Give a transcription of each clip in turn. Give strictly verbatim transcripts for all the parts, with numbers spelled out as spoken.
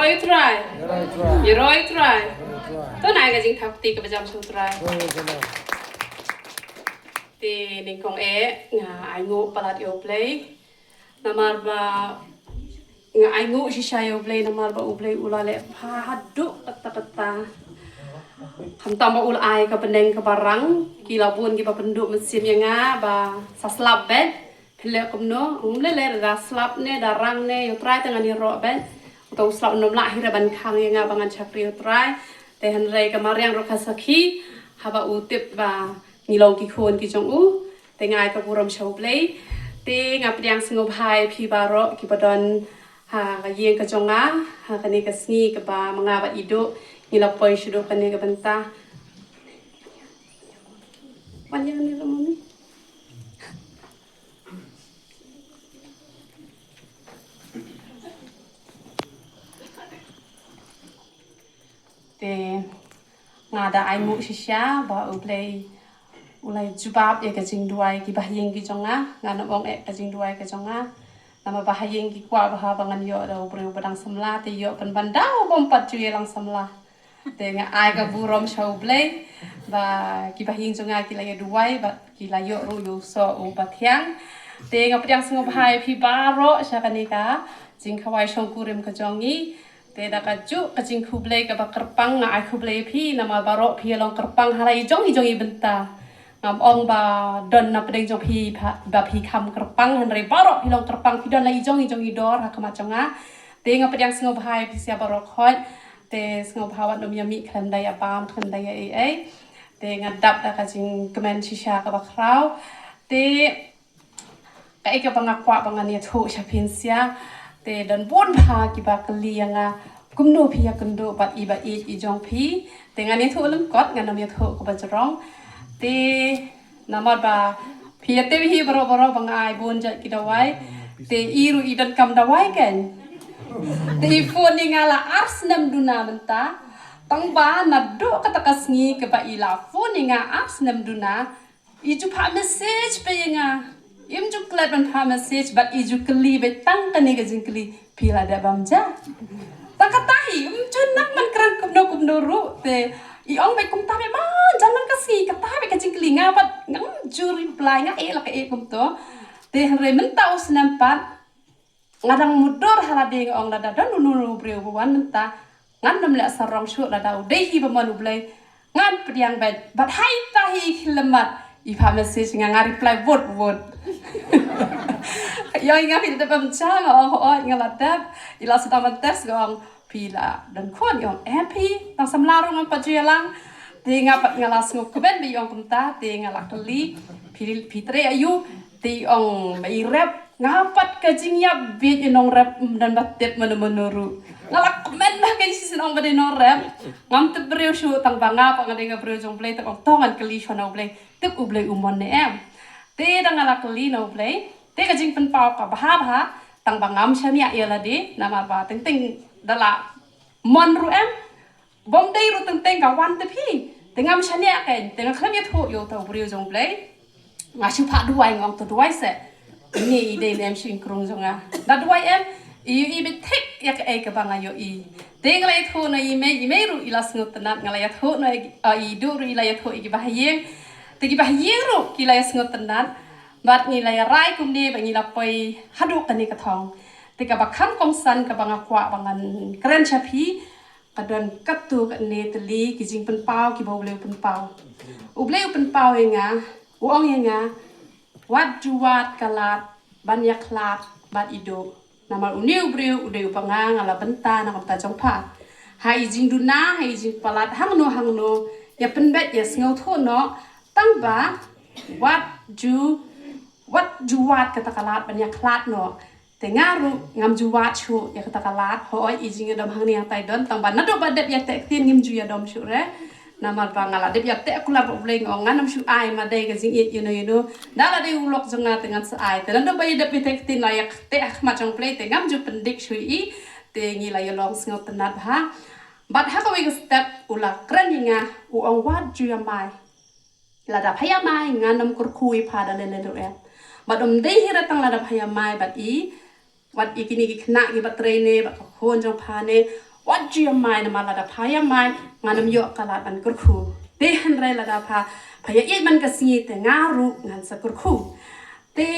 Ïaroh ïa u Trai. Ïaroh ïa u Trai. To ngin ai ka jingthap kti kaba jam sha u Trai. Te nyngkong eh nga ainguh palat ïa u Blei. Namar ba nga ainguh shisha ïa u Blei namar ba u Blei u la leh bha haduh katta katta. Khamtam ba u la ai ka bneng kaba rang, ki la bun kiba pynduh mynsiem ïa nga ba sa slap beit. Phi leh kumno, um leh leh da slap ne da rang ne, ïa u Trai te ngan ïaroh beit. Uta u slap um lah hi ruh ban khang ïa nga ba ngan shakri ïa u Trai. Te hynrei ka mariang ruh ka sakhi haba u tip ba ngi long ki khun ki jong u. Te nga ai ka burom sha u Blei. Te nga pdiang sngewbha ïa phi baroh kiba don ha ka ïing ka jong nga ha kane ka sngi kaba ma nga bad Iduh ngi la poi sha kane ka bynta. Wan ïa kane ruh, mami. Te nga da ainguh shisha ba u Blei u la jubab ïa ka jingduwai kiba ha ïing ki jong nga. Ngan ym ong eh ka jingduwai ka jong nga. Namar ba ha ïing ki kwah ba haba ngan ïoh da u briew ba dang samla te ïoh pynban da u bym pat ju ïalang samla. Te nga ai ka burom sha u Blei ba kiba ha ïing jong nga ki la ïaduwai bad ki la ïoh ruh ïa u soh uba thiang. Te nga pdiang sngewbha ïa phi baroh sha kane ka jingkhawai shongkurim ka jong ngi. Te da kajuh ka jingkhublei kaba kyrpang nga ai khublei ïa phi namar baroh phi ïa long kyrpang ha la i jong i jong i bynta. Ngam ong ba don na pdeng jong phi ba phi kham kyrpang, hynrei baroh phi long kyrpang, phi don la i jong i jong i dor ha khmat jong nga. Te nga pdiang sngewbha ïa phi sha baroh khoit. Te sngewbha wat nym ïa mih khlem da ïa bam khlem da ïa ei ei. Te nga dap da ka jingkmen shisha kaba khraw. Te kaei kaba nga kwah ba ngan ïathuh sha phi sha. Te don bun bha kiba kylli ïa nga kumno phi ïakynduh bad i ba ïeit i jong phi. Te ngan ïathuh lyngkot, ngan ym ïathuh kaba jrong. Te namar ba phi ïatip hi baroh baroh ba nga ai bun jait ki dawai. Te i ruh i donkam dawai kan. Te i phone ïa nga la ar snem duna mynta. Tang ba naduh kata ka sngi kaba i la phone ïa nga ar snem duna. I ju phah message beit ïa nga. Im ju klet ban phah message bad i ju kylli beit tang kane ka jingkylli, phi la dep bam ja? Tang kata hi, im ju nang ban kren kumno kumno ruh te i ong beit kumta beit man jan man ka sngi, kata beit ka jingkylli, nga bad ngam ju reply, nga eh la ka eh kumto. Te hynrei mynta u snem pat nga dang mutdur ha lade, nga ong lada don uno uno u briew ba wan mynta ngan nym leh sarong shuh, lada u dei hi ba mon u Blei ngan pdiang beit. Bad ha ita hi i khyllem mat i phah message nga, nga reply wut wut. Ïa nga phi la dep bam ja, nga ong hooid nga la dep. I la sdang ban text nga ong phi la don khun, i ong em phi, tang samla ruh ngam pat ju ïalang. Te nga pat nga la sngewkmen ba i ong kumta, te nga la kylli phi, phi trei aïu? Te i ong ba i rep. Nga pat ka jingïap bieit ïa nongrep ym don ba tip mano mano ruh. Nga la kmen ba ka jingshisien ong ba dei nongrep. Ngam tip briew shuh, tang ba nga pat nga dei nga briew jong Blei, te ong to ngan kylli shuwa na u Blei, tip u Blei u mon ne em. Te da nga la kylli na u Blei, te ka jingpynpaw ka bha bha, tang ba ngam shaniah ïa lade namar ba teng teng da la mon ruh em. Bym dei ruh teng teng ka wan te phi. Te ngam shaniah kein, te nga khlem ïathuh ïa uta u briew jong Blei. Nga shu phah duwai, nga ong to duwai seh. Ngi i dei ne em shu ïngkrung jong nga. Da duwai em, i ïohi beit thik ïa kaei kaba nga ïohi. Te nga la ïathuh na i mei, i mei ruh i la sngewtynnat, nga la ïathuh na i, ah, i Iduh ruh i la ïathuh ïa kiba ha ïing. Te kiba ha ïing ruh ki la ïasngewtynnat. Bad ngi la ïarai kumne bad ngi la poi haduh kane ka thong. Te kaba kham kongsan kaba nga kwah ba ngan kren sha phi, ka don katto katne tylli ki jingpynpaw kiba U Blei u pynpaw. U Blei u pynpaw ïa nga, u ong ïa nga, wat ju wad ka lad ban ïakhlad bad Iduh. Namar une u briew u dei uba nga, nga la bynta na ka bynta jong pha. Ha i jingduna, ha i jingpalat, hangno hangno, ïa pynbeit, ïa sngewthuh noh, tang ba wat ju, wat ju wad kata ka lad ban ïakhlad noh. Te nga ruh ngam ju wad shuh ïa kata ka lad. Hooid, i jingïadom hangne hangtai don, tang ba naduh ba dep ïateh ktien ngim ju ïadom shuh re. Namar ba nga la dep ïateh kular bad U Blei, nga ong ngan ym shu ai ma dei ka jingïeit ïano ïano. Da la dei u lok jong nga te ngan sa ai. Te naduh ba ïadep ïateh ktien la ïateh ha khmat jong U Blei te ngam ju pyndik shuh ïa i. Te ngi la ïalong sngewtynnat bha. Bad ha kawei ka step u la kren ïa nga, u ong wat ju ïamai. Lada pha ïamai ngan ym kyrkhu ïa pha da lei lei ruh em. Bad ym dei hi re tang lada pha ïamai bad i, wat ïa kine ki khynnah kiba trei ne bad ka khun jong pha ne, wat ju ïamai, namar lada pha ïamai, ngan ym ïoh ka lad ban kyrkhu. Te hynrei lada pha, pha ïa ïeit man ka sngi, te nga ruh ngan sa kyrkhu. Te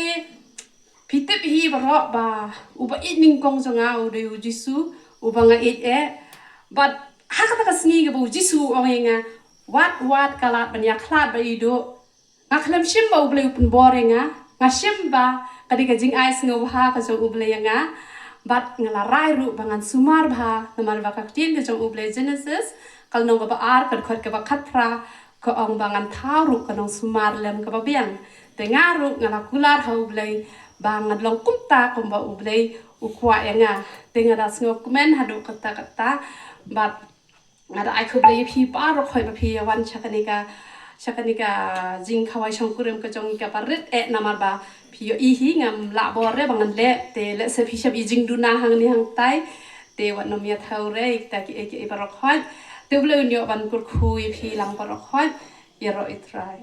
phi tip hi baroh ba uba ïeit nyngkong jong nga u dei u Jisu, uba nga ïeit eh. Bad ha kata ka sngi kaba u Jisu u ong ïa nga, wat, wat ka lad ban ïakhlad ba iduh. Nga khlem shim ba U Blei u pynbor ïa nga. Nga shim ba ka dei ka jingai sngewbha ka jong U Blei ïa nga. Bad nga la rai ruh ba ngan sumar bha, namar ba ka ktien ka jong U Blei, Genesis, ka lynnong kaba ar, ka dkhot kaba khatphra, ka ong ba ngan thaw ruh ka nongsumar lem kaba biang. Te nga ruh nga la kular ha U Blei ba ngan long kumta kumba U Blei u kwah ïa nga. Te nga da sngewkmen haduh katta katta. Bad nga da ai khublei ïa phi baroh khoit ba phi ïa wan sha kane ka, sha kane ka jingkhawai shongkurim ka jong ngi kaba rit eh, namar ba phi ïohi hi ngam lah bor re ba ngan leh, te lehse phi shym i jingduna hangne hangtai. Te wat nym ïa thaw re ïa kita kiei kiei baroh khoit. Te U Blei un ïoh ban kyrkhu ïa phi lang baroh khoit. Ïaroh ïa Trai.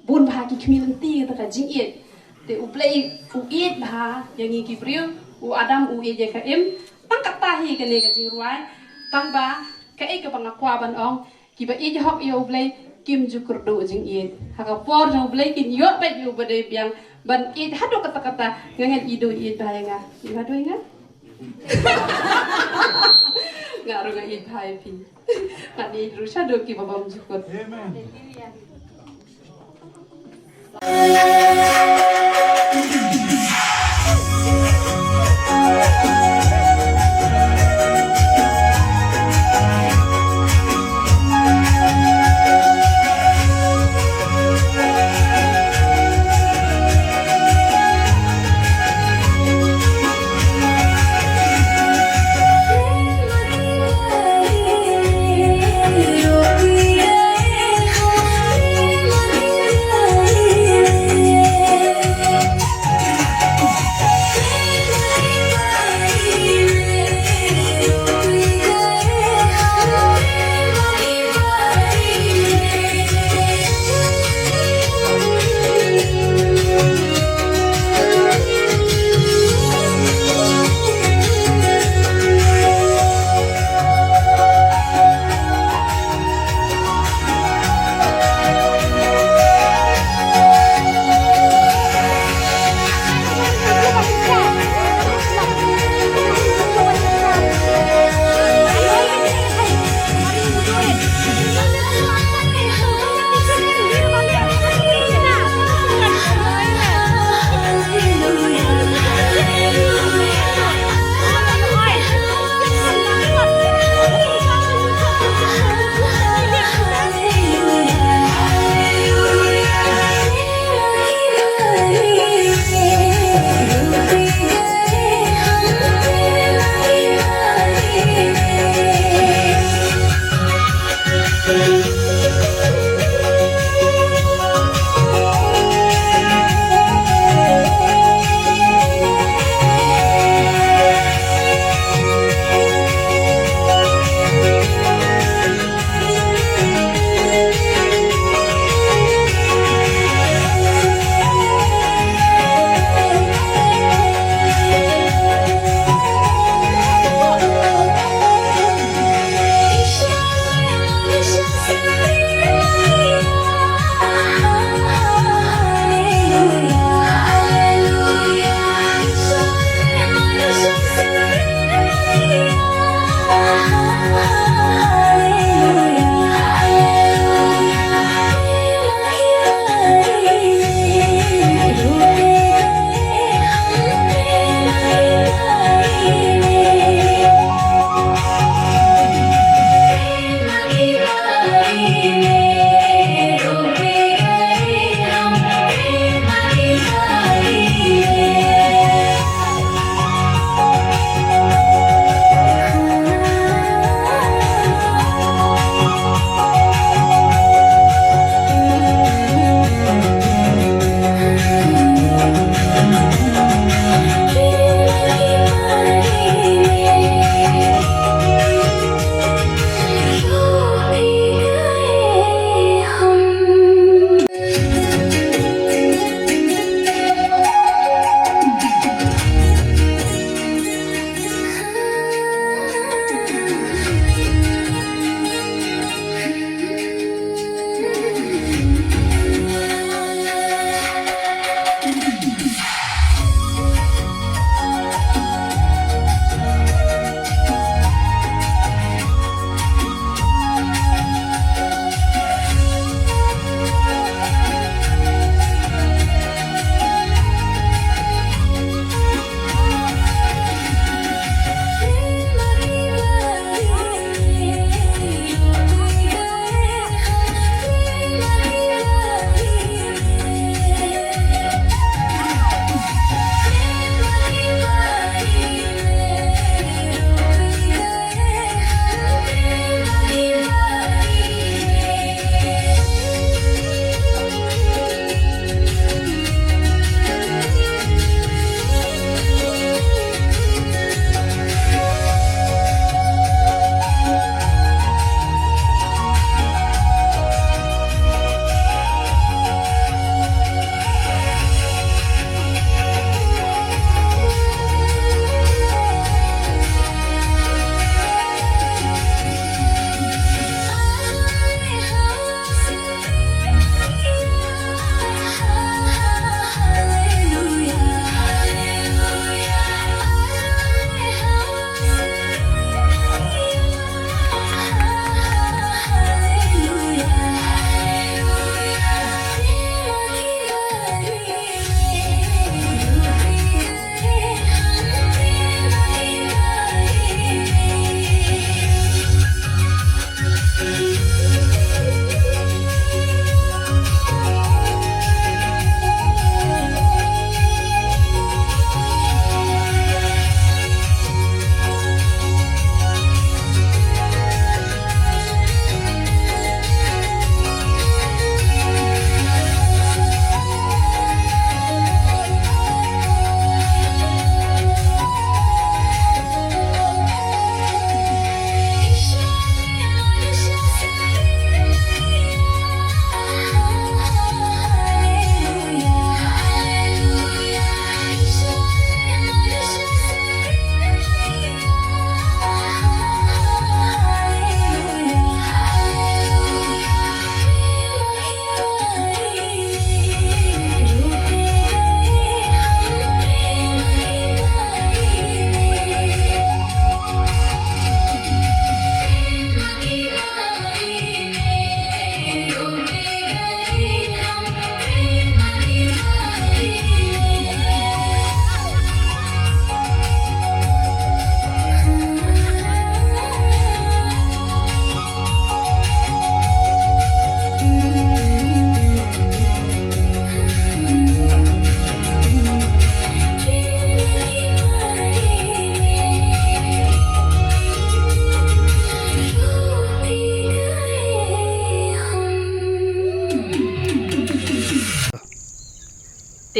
Bun bha ki khmih lynti kata ka jingïeit. Te U Blei u ïeit bha ïa ngi ki briew, u Adam u ïeit ïa ka Im. Tang kata hi kane ka jingrwai. Tang ba kaei kaba nga kwah ban ong, kiba ïeit hok ïa U Blei kim ju kyrduh jingïeit. Ha ka por jong U Blei kin ïoh beit ïa uba dei biang ban ïeit haduh katta katta. Nga ngeit i dei ïeit bha ïa nga. I ba dei nga. Nga ruh nga ïeit bha ïa phi. Nga dei ruh shaduh kiba bym jukut. Amen.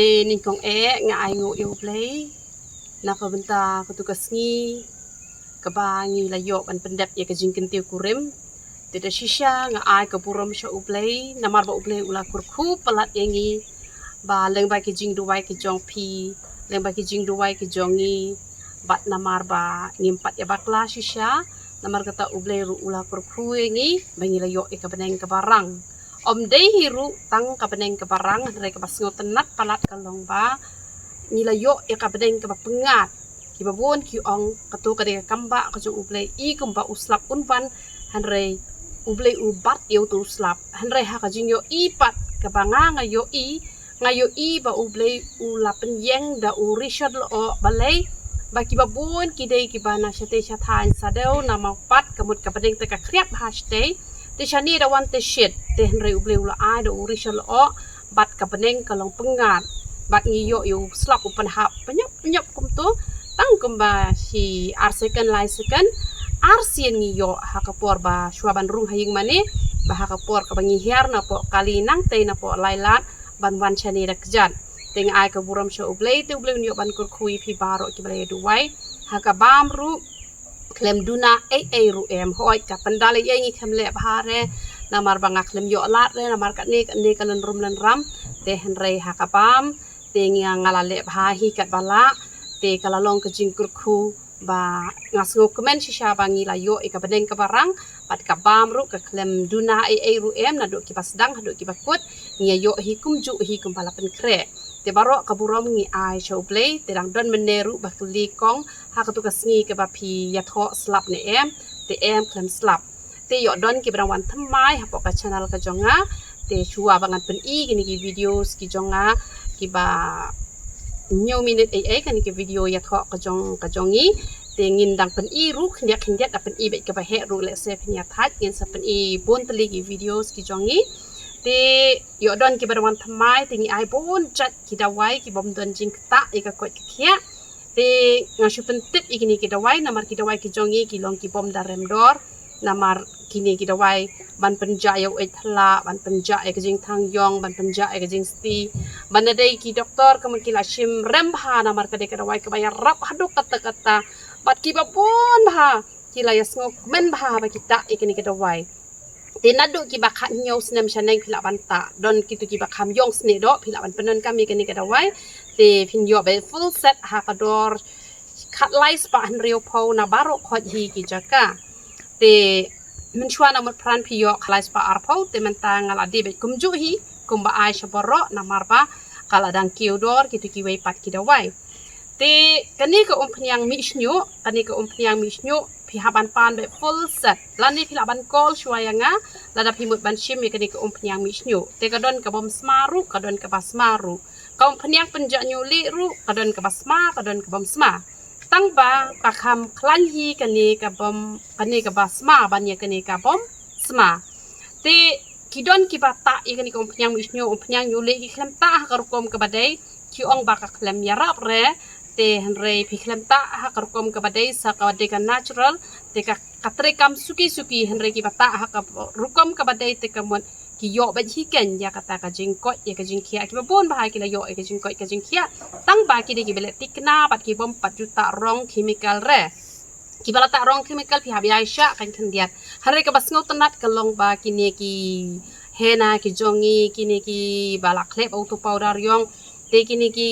Te nyngkong eh nga ai nguh ïa U Blei na ka bynta katu ka sngi kaba ngi la ïoh ban pyndep ïa ka jingkyntiew kurim. Te da shisha nga ai ka burom sha U Blei namar ba U Blei u la kyrkhu palat ïa ngi, ba lyngba ki jingduwai ki jong phi, lyngba ki jingduwai ki jong ngi, bad namar ba ngim pat ïa bakla shisha, namar kata U Blei ruh u la kyrkhu ïa ngi ba ngi la ïoh ïa ka bneng kaba rang. Ym dei hi ruh tang ka bneng kaba rang, hynrei kaba sngewtynnat palat ka long ba ngi la ïoh ïa ka bneng kaba pyngngad. Kiba bun ki ong, katu ka dei ka kambah ka jong U Blei, i kumba u slap un wan, hynrei U Blei u bat ïa utu u slap. Hynrei ha ka jingïohi pat kaba nga nga ïohi, nga ïohi ba U Blei u la pynïeng da u Richard Lyoh, balei ba kiba bun ki dei kiba na shatei shathaiñ shadew na Mawpat, ka mut ka bneng te ka khriat bha shatei. Te shane da wan te shit, te hynrei U Blei u la ai da u Richard Lyoh, bad ka bneng ka long pyngngad, bad ngi ïoh ïa u slap u pynhap pynïap pynïap kumto, tang kumba shi ar second, lai second, ar sien ngi ïoh ha ka por ba shuwa ban rung ha ïing mane, ba ha ka por kaba ngi hiar napoh kali nangtei napoh Lailad ban wan shane da kjat. Te nga ai ka burom sha U Blei, te U Blei un ïoh ban kyrkhu ïa phi baroh kiba la ïa duwai. Ha ka bam ruh khlem duna ei ei ruh em, hooid ka pyndal ei ei ngi khlem leh bha re, namar ba nga khlem ïoh lad re, namar kane kane ka lynrum lynram. Te hynrei ha ka bam te nga nga la leh bha hi katba lah. Te ka la long ka jingkyrkhu ba nga sngewkmen shisha ba ngi la ïoh ïa ka bneng kaba rang, bad ka bam ruh ka khlem duna ei ei ruh em, naduh kiba sdang haduh kiba kut ngi ïa ïoh hi kumjuh hi kumba la pynkhreh. Te baroh ka burom ngi ai sha U Blei. Te dang don mynne ruh ba kylli kong ha katu ka sngi kaba phi ïathoh slap ne em, te em khlem slap. Te ïoh don kiba dang wan thymmai hapoh ka channel ka jong nga. Te shuwa ba ngan pyni kine ki videos ki jong nga kiba hynñiew minit ei ei, kane ki video ïathoh ka jong ka jong ngi. Te ngin dang pyni ruh khyndiat khyndiat, da pyni beit kaba heh ruh, lehse phin ïa thait, ngin sa pyni bun tylli ki videos ki jong ngi. Te ïoh don kiba dang wan thymmai, te ngi ai bun jait ki dawai kibym don jingktah ïa ka koit ka khiah. Te nga shu pyntip ïa kine ki dawai namar ki dawai ki jong ngi ki long kibym da rem dor. Namar kine ki dawai ban pynjah ïa u eit thla, ban pynjah ïa ka jingthang ïong, ban pynjah ïa ka jingsti, ban da dei ki doktor ka mut ki la shim rem bha namar ka dei ka dawai kaba ïarap haduh katta katta. Bad kiba bun bha ki la ïa sngewkmen bha ba ki tah ïa kine ki dawai. Te naduh kiba khathynñiew snem shaneng phi lah ban tah. Don kitu kiba kham ïong snieh doh, phi lah ban pyndonkam ïa kane ka dawai. Te phin ïoh beit full set ha ka dor khatlai spah hynriewphew na baroh khoit hi ki jaka. Te mynshuwa na mut pran phi ïoh khatlai spah arphew, te mynta nga la die beit kumjuh hi kumba ai sha baroh namar ba ka la dang kiew dor kitu kiwei pat ki dawai. Te kane ka umphniang mih shñiuh, kane ka umphniang mih shñiuh phi hap ban pan beit full set. Lane phi lah ban call shuwa ïa nga lada phi mut ban shim ïa kane ka umphniang mih shñiuh. Te ka don kabym sma ruh, ka don kaba sma ruh. Ka umphniang pynjah ñiuh lieh ruh ka don kaba sma, ka don kabym sma. Tang ba ka kham khlaiñ hi kane kabym, kane kaba sma ban ïa kane kabym sma. Te ki don kiba tah ïa kane ka umphniang mih shñiuh, umphniang ñiuh lieh, ki khlem tah ha ka rukom kaba dei, ki ong ba ka khlem ïarap re. Te hynrei phi khlem tah ha ka rukom kaba dei, sa ka dei ka natural, te ka, ka treikam suki suki. Hynrei kiba tah ha ka rukom kaba dei te ka mut ki ïoh beit hi keiñ ïa kata ka jingkoit ïa ka jingkhiah. Kiba bun bha ki la ïoh ïa ka jingkoit ka jingkhiah, tang ba ki dei kiba leh thikna bad kibym pat ju tah rong chemical re. Kiba la tah rong chemical phi hap ïaishah keiñ khyndiat. Hynrei kaba sngewtynnat ka long ba kine ki henna ki jong ngi, kine kiba la khleh bad utu powder ïong, te kine ki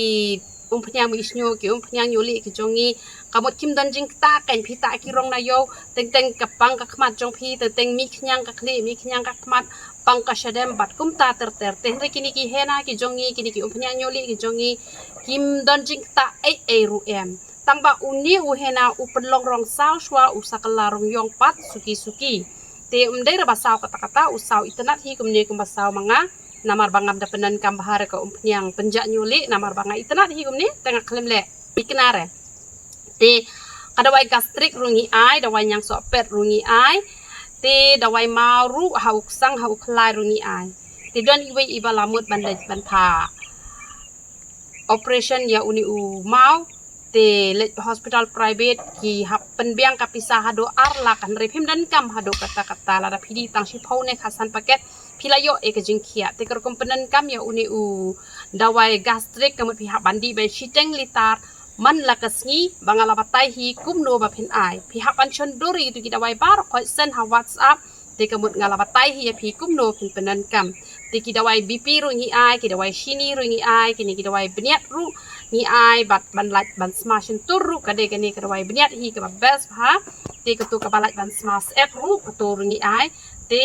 umphniang mih shñiuh, ki umphniang ñiuh lieh ki jong ngi, ka mut kim don jingktah keiñ. Phi tah ki rong na ïew, teng teng ka pang ka khmat jong phi, teng teng mih khñiang ka khlieh, mih khñiang ka khmat, pang ka shadem bad kumta ter ter. Te hynrei kine ki henna ki jong ngi, kine ki umphniang ñiuh lieh ki jong ngi, kim don jingktah ei ei ruh em. Tang ba une u henna u pynlong rong saw shuwa, u sa kylla rong ïong pat suki suki. Te ym dei re ba saw katta katta, u saw itynnat hi kumne kumba saw ma nga. Namar ba ngam da pyndonkam bha re ka umphniang pynjah ñiuh lieh, namar ba nga itynnat hi kumne, te nga khlem leh thikna re. Te ka dawai gastric ruh ngi ai, dawai ñiangsohpet ruh ngi ai. Te dawai maw ruh ha u ksang ha u khlai ruh ngi ai. Te don iwei iba la mut ban leit ban pha operation ïa une u maw, te leit hospital private ki hap pynbiang ka pisa haduh ar lak. Hynrei phim donkam haduh katta katta, lada phi die tang shiphew ne khatsan paket phi la ïoh ïa ka jingkhiah. Te ka rukom pyndonkam ïa une u Dawai gastric ka mut phi hap ban dih ba shiteng litar man la ka sngi ba nga la batai hi kumno ba phin ai. Phi hap ban shon dur ïa kitu ki dawai baroh khoit send ha WhatsApp. Te ka mut nga la batai hi ïa phi kumno phin pyndonkam. Te ki dawai B P ruh ngi ai, ki dawai shini ruh ngi ai, kine ki dawai bniat ruh ngi ai, bad ban lait ban sma shyntur ruh ka dei kane ka dawai bniat hi kaba best bha. Te katu kaba lait ban sma syep ruh katu ruh ngi ai. Te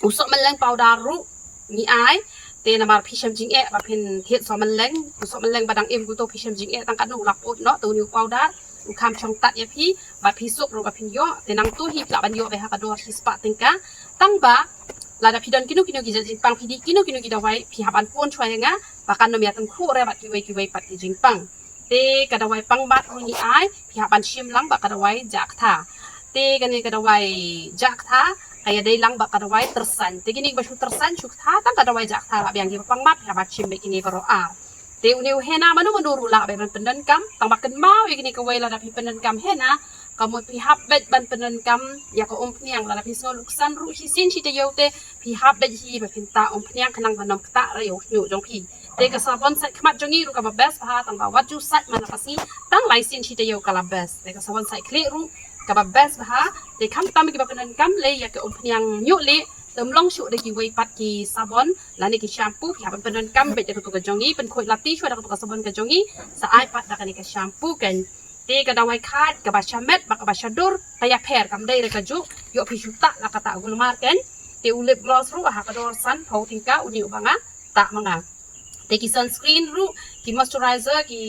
u soh mylleng powder ruh ngi ai. Te namar phi shem jingeh ba phin thied soh mylleng, u soh mylleng ba dang im katu phi shem jingeh tang katno u la put noh, te une u powder u kham shong tad ïa phi, ba phi suk ruh ba phin ïoh. Te nangtu hi phi lah ban ïoh beit ha ka dor shispah tyngka. Tang ba lada phi don kino kino ki jait jingpang, phi dih kino kino ki dawai, phi hap ban phone shuwa ïa nga ba kan nym ïa tyngkhuh re bad kiwei kiwei pat ki jingpang. Te ka dawai pangmat ruh ngi ai, phi hap ban shim lang bad ka dawai jah ktha. Te kane ka dawai jah ktha ka ïadei lang bad ka dawai tyrsan. Te kine kiba shu tyrsan shu ktha, tang ka dawai jah ktha lah biang. Kiba pangmat phi hap ban shim beit kine baroh ar. Te une u henna mano mano ruh lah beit ban pyndonkam, tang ba kynmaw ïa kine kawei, lada phi pyndonkam henna ka mut phi hap beit ban pyndonkam ïa ka umphniang. Lada phi sngew lutksan ruh shisien shi taïew te phi hap beit hi ba phin tah umphniang khnang ban ym ktah re ïa u shñiuh jong phi. Te ka sabon sait khmat jong ngi ruh kaba best bha, tang ba wat ju sait man la ka sngi, tang lai sien shi taïew ka la best. Te ka sabon sait khlieh ruh kaba best bha. Te khamtam kiba pyndonkam lei ïa ka umphniang ñiuh lieh, te ym long shuh da kiwei pat ki sabon lane ki shampoo, phi hap ban pyndonkam beit da katu ka jong ngi, pynkhuid lati shuwa da katu ka sabon ka jong ngi, sa ai pat da kane ka shampoo kan. Te ka dawai khaid kaba shamet bad kaba shadur ka ïapher, kam dei re kajuh. Ïoh phi shu tah la ka tah gulmar kan. Te u lip gloss ruh ha ka dor sanphew tyngka une uba nga tah ma nga. Te ki sunscreen ruh, ki moisturizer ki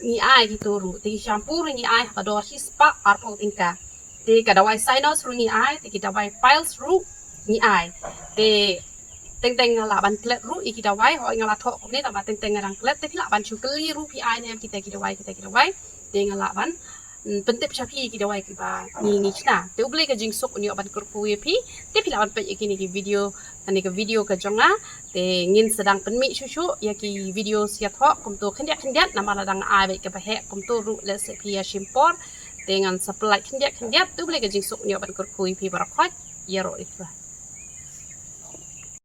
ngi ai kitu ruh. Te ki shampoo ruh ngi ai ha ka dor shispah arphew tyngka. Te ka dawai sinus ruh ngi ai, te ki dawai piles ruh ngi ai. Te teng teng nga lah ban klet ruh ïa ki dawai, hooid nga la thoh kumne, tang ba teng teng nga dang klet. Te phi lah ban shu kylli ruh phi ai ne em kita ki dawai, kita ki dawai. Te nga lah ban, mm, pyntip sha phi ïa ki dawai kiba ngi ngi shna. Te U Blei ka jingsuk un ïoh ban kyrkhu ïa phi. Te phi lah ban peit ïa kine ki video, kane ka video ka jong nga. Te ngin sa dang pynmih shuh shuh ïa ki video ïathoh kumtu khyndiat khyndiat, namar la dang ai beit kaba heh kumtu ruh, lehse phi ïa shim por. Te ngan sa pynlait khyndiat khyndiat. Te U Blei ka jingsuk un ïoh ban kyrkhu ïa phi baroh khoit. Ïaroh ïa phi.